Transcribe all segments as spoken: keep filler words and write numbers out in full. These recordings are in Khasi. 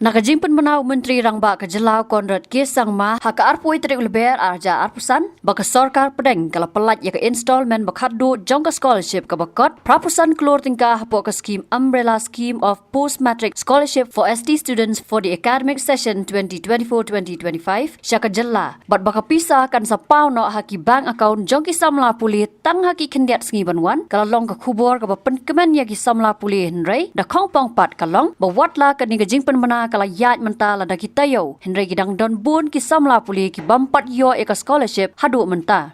Na ka jingpynbna u Myntri Rangbah ka jylla Conrad K Sangma ha ka arphew tarik u Lber arhajar arphew san, ba ka sorkar pdeng ka la pyllait ïa ka installment ba khatduh jong ka scholarship kaba kot phra phew san klur tyngka hapoh ka skim Umbrella Scheme of Post Matric Scholarship for S T Students for the academic session twenty twenty-four twenty twenty-five sha ka jylla. Bad ba ka pisa kan sa paw noh ha ki bank account jong ki samla pule tang ha ki khyndiat sngi ban wan, ka la long ka khubor kaba pynkmen ïa ki samla pule, hynrei da khongpong pat ka long ba watla kane ka jingpynbna ka la ïaid mynta lada ki taïew, hynrei ki dang don bun ki samla pule ki bym pat ïoh ïa ka scholarship haduh mynta.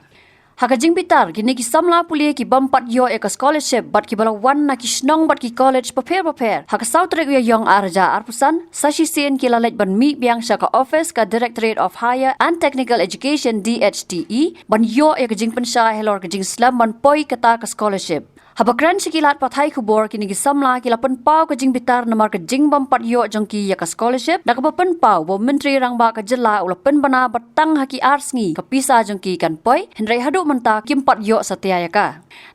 Ha ka jingbitar, kine ki samla pule ki bym pat ïoh ïa ka scholarship bad kiba la wan na ki shnong bad ki college bapher bapher, ha ka saw tarik u Ïaïong arhajar arphew san, sa shisien ki la leit ban mih biang sha ka office ka Directorate of Higher and Technical Education, D H T E, ban ïoh ïa ka jingpynshai halor ka jingslem ban poi kata ka scholarship. Haba kren sha ki lad pathai khubor, kine ki samla ki la pynpaw ka jingbitar namar ka jingbym pat ïoh jong ki ïa ka scholarship, da kaba pynpaw ba u Myntri Rangbah ka jylla u la pynbna ba tang ha ki ar sngi ka pisa jong ki kan poi, hynrei haduh mynta kim pat ïoh satia ïa ka.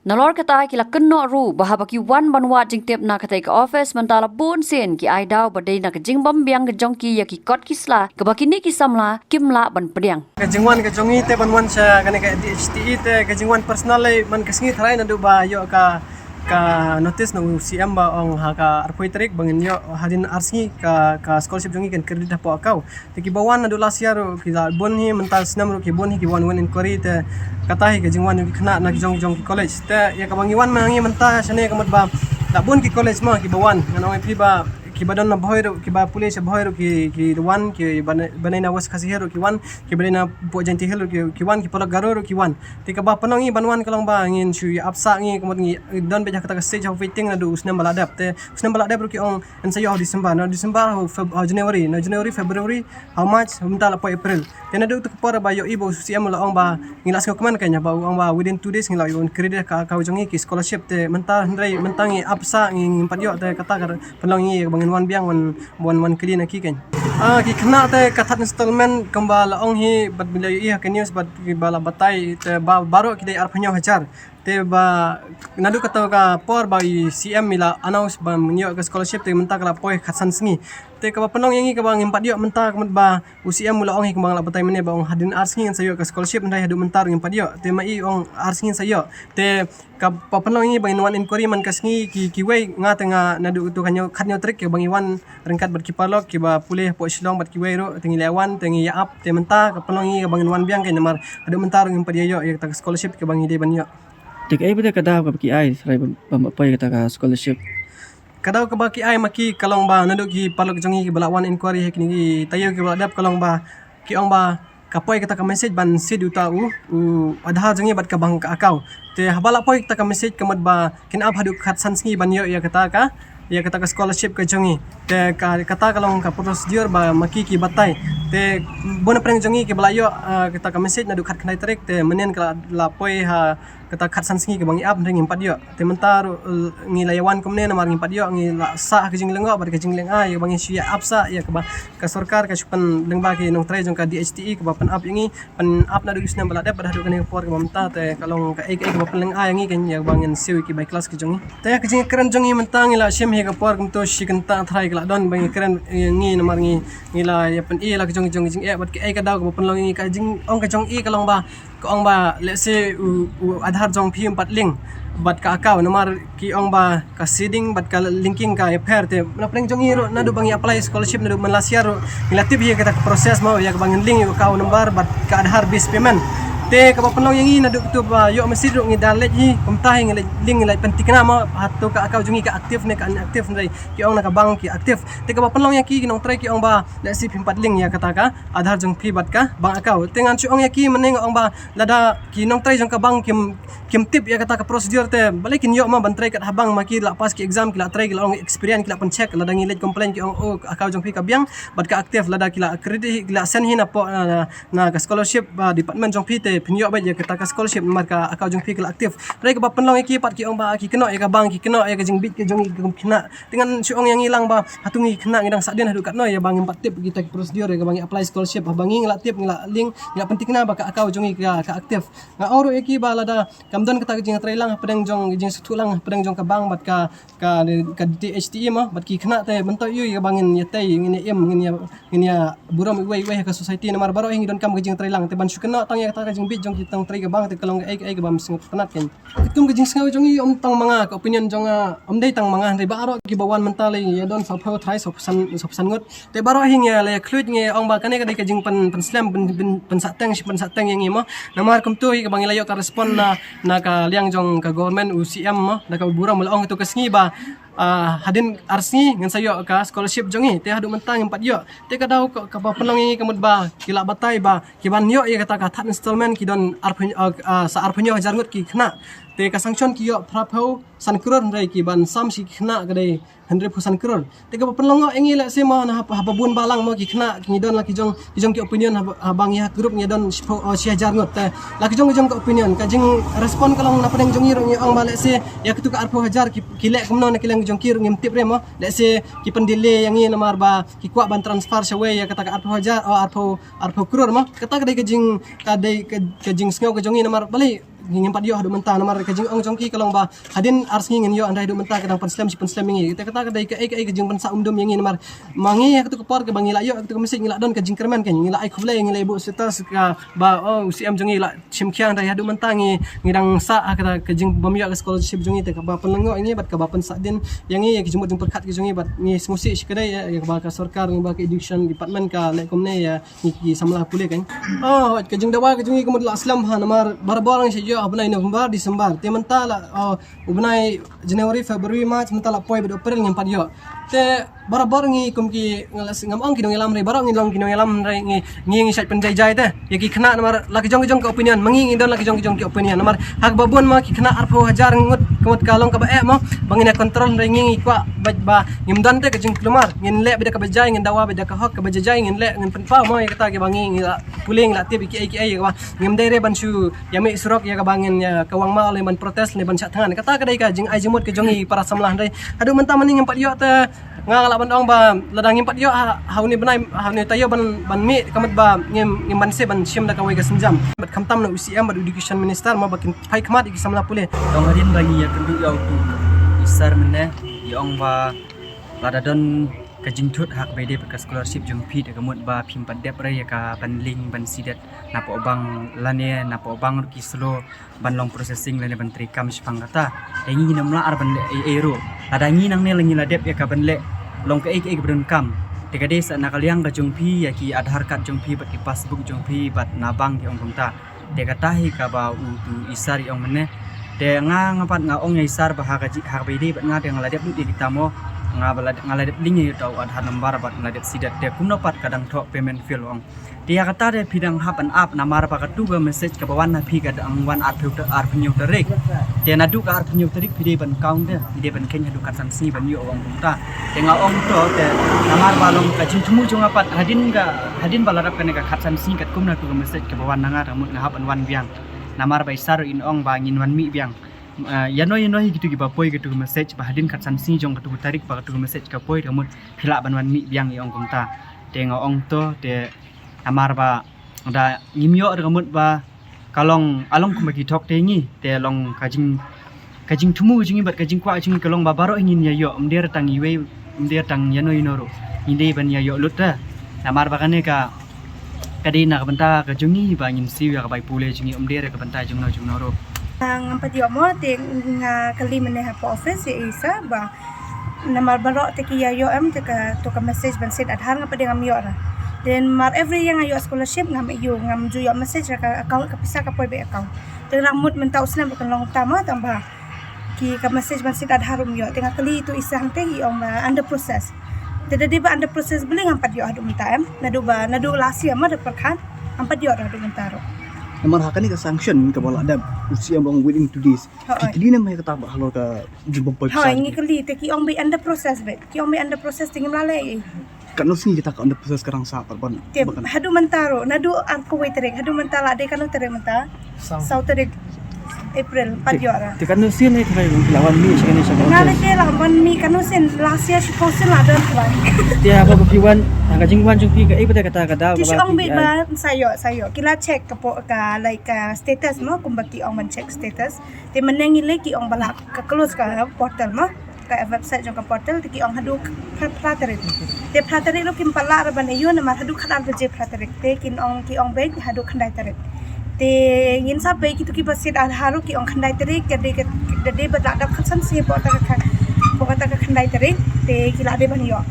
Nalor kata, ki la kynnoh ruh ba haba ki wan ban wad jingtip na katei ka office mynta, la bun sien ki ai daw ba dei na ka jingbym biang ka jong ki ïa ki kot ki sla kaba kine ki samla kim lah ban pdiang. Ka jingwan ka jong ngi te ban wan sha kane ka D H T E te ka jingwan personal lei man ka sngi tharai naduh ba ïoh ka, ka notice na u C M ba ong ha ka arphew tarik ba ngin ïoh hadien ar sngi ka, ka scholarship jong ngi kan credit hapoh account. Te kiba wan naduh last year ruh ki la bun hi, mynta snem ruh ki bun hi, ki wan wan inquiry, te kata hi ka jingwan jong ki khynnah na ki jong, jong ki college. Te ïa kaba ngi wan ma ngi mynta shane ka mut ba la bun ki college ma kiba wan. Ngan ong ïa phi ba kiba don na Bhoi ruh, kiba pule sha Bhoi ruh ki, ki wan, kiba na, ba na West Khasi Hills ruh ki wan, kiba na Pok Jaintia Hills ruh ki, ki wan, ki paralok Garo ruh ki wan. Te kaba pynlong ngi ban wan ka long ba ngin shu ïa ap sah ngi, ka mut ngi don beit ha kata ka stage of waiting naduh u snem ba la dep. Te u snem ba la dep ruh ki ong yn sa ïoh ha December, na December ha Feb-, ha January, na January, February, ha March, mynta la poi April. Te naduh tu ka por ba ïohi ba u C M u la ong ba ngi la sngewkmen ka ïa ba u ong ba within two days ngi la ïoh credit ka, ka jong ngi ki scholarship. Te mynta hynrei mynta ngi ap sah ngi, ngim pat ïoh, te kata ka pynlong ngi ba ngin wan biang wan, wan, wan kylli na ki keiñ. Ah, ki khynnah te ka third installment kumba la ong hi bad ba la ïohi ha ka news bad ba la batai te ba baroh ki dei arphew hynñiew hajar. Te ba naduh kata ka por ba i C M i la announce ba ngin ïoh ka scholarship te mynta ka la poi khatsan sngi. Te kaba pynlong ïa ngi kaba ngim pat ïoh mynta ka mut ba u C M u la ong hi kumba nga la batai mynne ba ong hadien ar sngi ngin sa ïoh ka scholarship, hynrei haduh mynta ruh ngim pat ïoh. Te ma i ong ar sngi ngin sa ïoh. Te kaba pynlong ïa ngi ba ngin wan inquiry man ka sngi ki, kiwei, nga te nga naduh tu ka hynñiew, khathynñiew tarik kaba ngi wan ryngkat bad ki paralok kiba pule hapoh Shillong bad kiwei ruh, te ngi la wan, te ngi ïa ap, te mynta ka pynlong ïa ngi kaba ngin wan biang keiñ namar haduh mynta ruh ngim pat ïoh ïa kata ka scholarship kaba ngi dei ban ïoh. Te kaei pat ka daw kaba ki ai, trai ba, ba, ba poi kata ka scholarship? Ka daw kaba ki ai ma ki ka long ba naduh ki paralok jong ngi kiba la wan inquiry ha kine ki taïew kiba la dep ka long ba ki ong ba ka poi kata ka message ban seed uta u, u Aadhaar jong ngi bad ka bank ka account. Te haba la poi kata ka message ka mut ba kin ap haduh khatsan sngi ban ïoh ïa kata ka, ïa kata ka scholarship ka jong ngi. Te ka, kata ka long ka procedure ba ma ki ki batai. Te bun na pdeng jong ngi kiba la ïoh, ah, kata ka message naduh khatkhyndai tarik te mynnin ka la, la poi ha kata khatsan sngi kaba ngi ap hynrei ngim pat ïoh. Te mynta ruh, eh, ngi la ïa wan kumne namar ngim pat ïoh, ngi la sah ha ka jinglyngngoh bad ka jinglyngngai ïa kaba ngin shu ïa ap sah ïa kaba ka sorkar ka shu pynlyngba, ki nongtrei jong ka D H T E kaba pyn-ap ïa ngi, pyn-ap naduh u snem ba la dep bad haduh kane ka por kaba mynta, te ka long kaei kaei kaba pynlyngngai ïa ngi keiñ ïa kaba ngin siew ïa ki bai klas ki jong ngi. Te ka jingkren jong ngi mynta ngi la shim hi ka por kumto shi kynta trai ka la don ba ngi kren ïa ngi namar ngi, ngi la ïa pyni la ka jong, jong, jingeh bad kaei ka daw kaba pynlong ïa ngi. Ka jingong ka jong i ka long ba ka ong ba lehse u, u Aadhaar jong phi um pat link bad ka account namar ki ong ba ka seeding bad ka linking ka ïapher. Te na pdeng jong i ruh naduh ba ngi apply scholarship naduh mynta last year ruh ngi la tip hi kata ka process mo ïa kaba ngin link ïa u account number bad ka Aadhaar based payment. Te kaba pynlong ïa ngi naduh kito ba ïoh message ruh ngi da leit hi kumta hi ngi leit link ngi leit pynthikna mo hato ka account jong ngi ka active ne ka inactive, hynrei ki ong na ka bank ki active. Te kaba pynlong ïa ki, ki nongtrei ki ong ba lehse phim pat link ïa kata ka Aadhaar jong phi bad ka bank account. Te ngan shu ong ïa ki mynne nga ong ba lada ki nongtrei jong ka bank kim, kim tip ïa kata ka procedure te balei kin ïoh ma ban trei kat ha bank ma ki la pass ki exam, ki la trei, ki la long experience, ki la pyncheck, lada ngi leit complain ki ong oh account jong phi ka biang bad ka active, lada ki la credit hi, ki la send hi na po, na, na ka scholarship, ah, department jong phi te pynïoh beit ïa kata ka scholarship namar ka account jong phi ka la active. Hynrei kaba pynlong ïa ki pat ki ong ba ki kynnoh ïa ka bank, ki kynnoh ïa ka jingbit ka jong ki kum khynnah. Te ngan shu ong ïa ngi lang ba hato ngi khynnah ngi dang sah dien haduh katno ïa ba ngim pat tip kita ki procedure ïa kaba ngi apply scholarship, haba ngi ngi la tip, ngi la link, ngi la pynthikna ba ka account jong ngi ka, ka active. Nga ong ruh ïa ki ba lada kam don kata ka jingtreilang hapdeng jong, jingsngewthuh lang hapdeng jong ka bank bad ka, ka, ka D T H T E mo, bad ki khynnah te mynta ïoh ïa ba ngin ïa tei, ngin ïa im, ngin ïa, ngin ïa burom iwei iwei ha ka society namar baroh hi ngi donkam ka jingtreilang. Te ban shu kynnoh tang ïa kata ka jingbit jong ki tang trei ka bank te ka long kaei kaei kaba ym sngewtynnat kein. Katkum ka jingsngew jong ngi, ym tang ma nga, ka opinion jong nga ym dei tang ma nga, hynrei baroh kiba wan mynta lei ïa don sawphew trai, sawphew san, sawphew san ngut. Te baroh hi ngi la ïa khluit, ngi ong ba kane ka dei ka jingpyn, pynslem, pyn, pyn, pynsahteng, shi pynsahteng ïa ngi mo. Namar kumto hi kaba ngi la ïoh ka respond na, na ka liang jong ka government, u C M mo, da kaba burom la ong ïa kato ka sngi ba, ah, hadien ar sngi ngin sa ïoh ka scholarship jong ngi. Te haduh mynta ngim pat ïoh. Te ka daw ka, kaba pynlong ïa ngi ka mut ba ki la batai ba ki ban ïoh ïa kata ka third installment ki don arphew, ah, ah, sa arphew hynñiew hajar ngut ki khynnah. Te ka sanction ki ïoh phraphew san klur, hynrei ki ban sam shi ki khynnah ka dei hynriewphew san klur. Te kaba pynlong ïa ngi lehse mo na haba, haba bun balang mo ki khynnah ki ngi don la ki jong, ki jong ki opinion haba, haba ngi ha group ngi don shiphew, oh, shi hajar ngut. Te la ki jong, ki jong ki opinion, ka jingrespond ka long na pdeng jong ngi ruh ngi ong ba lehse ïa katu ka arphew hajar ki, ki leh kumno na ki liang ki jong ki ruh ngim tip re mo. Lehse ki pyndelay ïa ngi namar ba ki kwah ban transfer shawei ïa kata ka arphew hajar, oh, arphew, arphew klur mo. Kata ka dei ka jing, ka dei ka, ka jingsngew ka jong ngi namar balei ngim pat ïoh haduh mynta namar ka jingong jong ki ka long ba hadien ar sngi ngin ïoh, hynrei haduh mynta ka dang pynslem shi pynslem ïa ngi. Te kata ka dei kaei kaei ka jingpynsah umdum ïa ngi namar ma ngi ha katu ka por kaba ngi la ïoh katu ka message ngi la don ka jingkyrmen, ka ngi la ai khublei, ngi la buh status kaba, oh, u C M jong ngi la shim khia, hynrei haduh mynta ngi, ngi dang sah ha kata ka jingbym ïoh ka scholarship jong ngi. Te kaba pynlong ïa ngi bad kaba pynsahdien ïa ngi ïa ki jingmut jingpyrkhat ki jong ngi bad ngi sngewsih shikatdei ïa, ïa kaba ka sorkar ngi ba ka education department ka leh kumne ïa ngi ki samla pule kan. Oh, ka jingdawa ka jong ngi ka mut la slem ha namar barabor ngi shu ïoh ha bnai November, December. Te mynta la, oh, u bnai January, February, March, mynta la poi bad April ngim pat ïoh. Te barabor ngi kum ki, nga la sngam ong ki nongïalam, hynrei baroh ngi long ki nongïalam, hynrei ngi, ngi, ngi shait pynjai jai te ïa ki khynnah namar la ki jong, ki jong ki opinion, ma ngi ngi don la ki jong, ki jong ki opinion namar ha kaba bun ma ki khynnah arphew hajar ngut ka mut ka long kaba eh mo ba ngin ïa control, hynrei ngi, ngi kwah bad ba ngim don te ka jingkulmar, ngin leh bad da kaba jai, ngin dawa bad da ka hok, kaba jai jai ngin leh, ngin pynpaw mo ïa kata kiba ngi, ngi la pule, ngi la tip ïa kiei kiei ïa kaba ngim dei re ban shu ïa mih surok ïa kaba ngin ïa kawang ma lei ban protest lei ban shah thngan. Kata ka dei ka jingai jingmut ka jong ngi para samla, hynrei haduh mynta ma ngi ngim pat ïoh. Te nga lah ban ong ba lada ngim pat ïoh ha, ha une u bnai, ha une u taïew ban, ban mih, ka mut ba ngim, ngim banse ban shim da kawei ka sienjam. Bad khamtam na u C M bad u education minister mo ba kin phai khmat ïa ki samla pule. Tang hadien ba ngi ïakynduh ïa utu i sir mynne, i ong ba lada don ka jingthut ha kaba ïadei bad ka scholarship jong phi, te ka mut ba phim pat dep re ïa ka ban link ban siew dat na poh bank lane na poh bank ruh ki slow ban long processing lane ban treikam shaphang kata. Te ngi ngim lah ar ban leh ei ei ruh. Lada ngi nangne la ngi la dep ïa ka ban leh long kaei kaei kaba donkam, te ka dei sa na ka liang ka jong phi ïa ki Aadhaar card jong phi bad ki passbook jong phi bad na bank, ki ong kumta. Te kata hi kaba utu i sir i ong mynne. Te nga, nga pat nga ong ïa i sir ba ha ka ji, ha kaba ïadei bad nga te nga la dep lut ïa kita mo, nga ba la, nga la dep link ïa uta u Aadhaar number bad nga la dep siew dat, te kumno pat ka dang thoh payment fail, ong. Te ïa kata te phi dang hap ban ap namar ba katu ka message kaba wan na phi ka dang wan arphew ta, arphew hynñiew tarik. Te naduh ka arphew hynñiew tarik phi dei ban count, te phi dei ban kheiñ haduh khatsan sngi ban ïoh, ong kumta. Te nga ong to te namar ba long ka jingthmu jong nga pat hadien ka, hadien ba la dap kane ka khatsan sngi katkum na katu ka message kaba wan na nga, te ka mut nga hap ban wan biang. Namar ba i sir i ong ba ngin wan mih biang. Ah, ïano ïano hi kitu kiba poi katu ka message ba hadien khatsan sngi jong katu ka tarik ba katu ka message ka poi, te ka mut phi lah ban wan mih biang, i ong kumta. Te nga ong to te namar ba da ngim ïoh, te ka mut ba ka long, ka long kumba ki thok te ngi, te long ka jing, ka jingthmu jong ngi bad ka jingkwah jong ngi ka long ba baroh hi ngin ïa ïoh, ym dei re tang iwei, ym dei re tang ïano ïano ruh, ngin dei ban ïa ïoh lut te. Namar ba kane ka, ka dei na ka bynta ka jong ngi ba ngin siew ïa ka bai pule jong ngi, ym dei re ka bynta jong no jong no ruh. Ah, ngam pat ïoh mo, te nga kylli mynne hapoh office ïa i sir ba namar baroh te ki ïa ïoh em te katu ka message ban siew Aadhaar, nga pat de ngam ïoh re. Te namar every year nga ïoh scholarship ngam ïoh, ngam ju ïoh message re ka account, ka pisa ka poi beit account. Te nga mut mynta u snem ruh kan long kumta mo, tang ba ki ka message ban siew Aadhaar ym ïoh. Te nga kylli tu i sir hangte, i ong ba under process. Te da dei ba under process, balei ngam pat ïoh haduh mynta em? Naduh ba, naduh last year mo da pyrkhat, ngam pat ïoh haduh mynta ruh. Namar ha kane ka sanction kaba la dep, u C M ong within two days. Hooid. Ki kylli ne em ïa kata ba halor ka jingbym poi pisa? Hooid, ngi kylli te ki ong ba under process beit. Ki ong ba under process te ngim lah leh ei. Katno sngi kita ka under process ka rang sah pat ban. Te haduh mynta ruh, naduh arphew wei tarik haduh mynta la dei katno tarik mynta? Saw. Saw tarik April, pat ïoh ra. Te katno sien eh trai la wan mih sha kane sha. Nga la ke la wan mih katno sien, last year shiphew sien la don trai. Te haba phi wan, ha ka jingwan jong phi kaei pat kata ka daw? Ki shu ong beit ba sa ïoh, sa ïoh. Ki la check ka po, ka, like, ka status mo, kumba ki ong ban check status. Te mynne ngi leh ki ong ba la ka close ka portal mo, ka website jong ka portal, te ki ong haduh phra, phra tarik. Te phra tarik ruh kim pat lah re ban ïoh namar haduh khatar baje phra tarik. Te kin ong, ki ong beit haduh khyndai tarik. Te ngin sa peit kito kiba siat Aadhaar ruh ki ong khyndai tarik, ka dei ka, ka dei ba la dap khatsan sngi hapoh kata ka, hapoh kata ka khyndai tarik. Te ki la dei ban ïoh.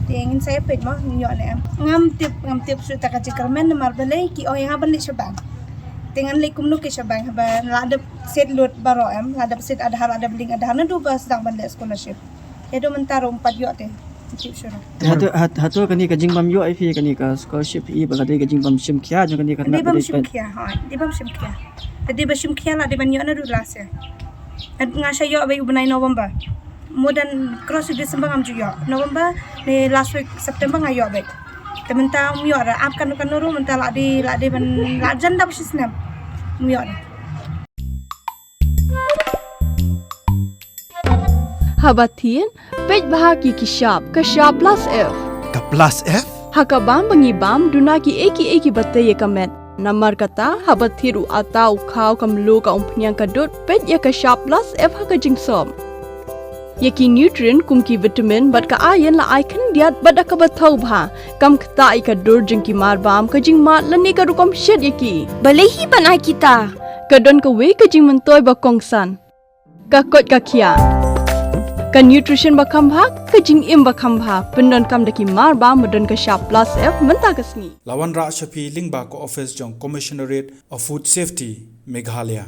Te ngin sa ïa peit mo ngin ïoh ne em. Ngam tip, ngam tip shuh kata ka jingkyrmen namar balei ki ong ïa nga ban leit sha bank. Te ngan leit kumno ki sha bank haba la dep siat lut baroh em, la dep siat Aadhaar, la dep link Aadhaar, naduh ba sdang ban leh scholarship. Haduh mynta ruh ym pat ïoh te. Tip shuh ruh. Te hato, hat-, hato kane ka jingbym ïoh ïa phi kane ka scholarship hi ba ka dei ka jingbym shim khia jong kane ka. Dei bym shim khia, hooid, dei bym shim khia. Te dei ba shim khia la dei ban ïoh naduh last year. Nga shu ïoh beit u bnai November. More than cross December ngam ju ïoh. November ne last week September nga ïoh beit. Te mynta ym ïoh re, ap kano kano ruh mynta la dei, la dei ban, la jan dap shisnem. Ym ïoh re. Haba thied, peit bha ki ki shap, ka shap plus F. Ka plus F? Ha ka bam ba ngi bam, duna kiei kiei kiba tei ïa ka met. Namar kata, haba thied u atta, u khaw, ka mluh, ka umphniang, ka dud, peit ïa ka shap plus F ha ka jingsop. Ïa ki nutrient kum ki vitamin bad ka iron la ai khyndiat bad da kaba thaw bha. Kam ktah ïa ka dur jong ki marbam, ka jingmad lane ka rukom shet ïa ki. Balei hi ban ai kita? Ka don kawei ka jingmyntoi ba kongsan. Ka koit ka khiah. Ka nutrition ba kham bha, ka jingim ba kham bha. Pyndonkam da ki marbam ba don ka shap plus F mynta ka sngi. La wanrah sha phi lyngba ka office jong Commissionerate of Food Safety, Meghalaya.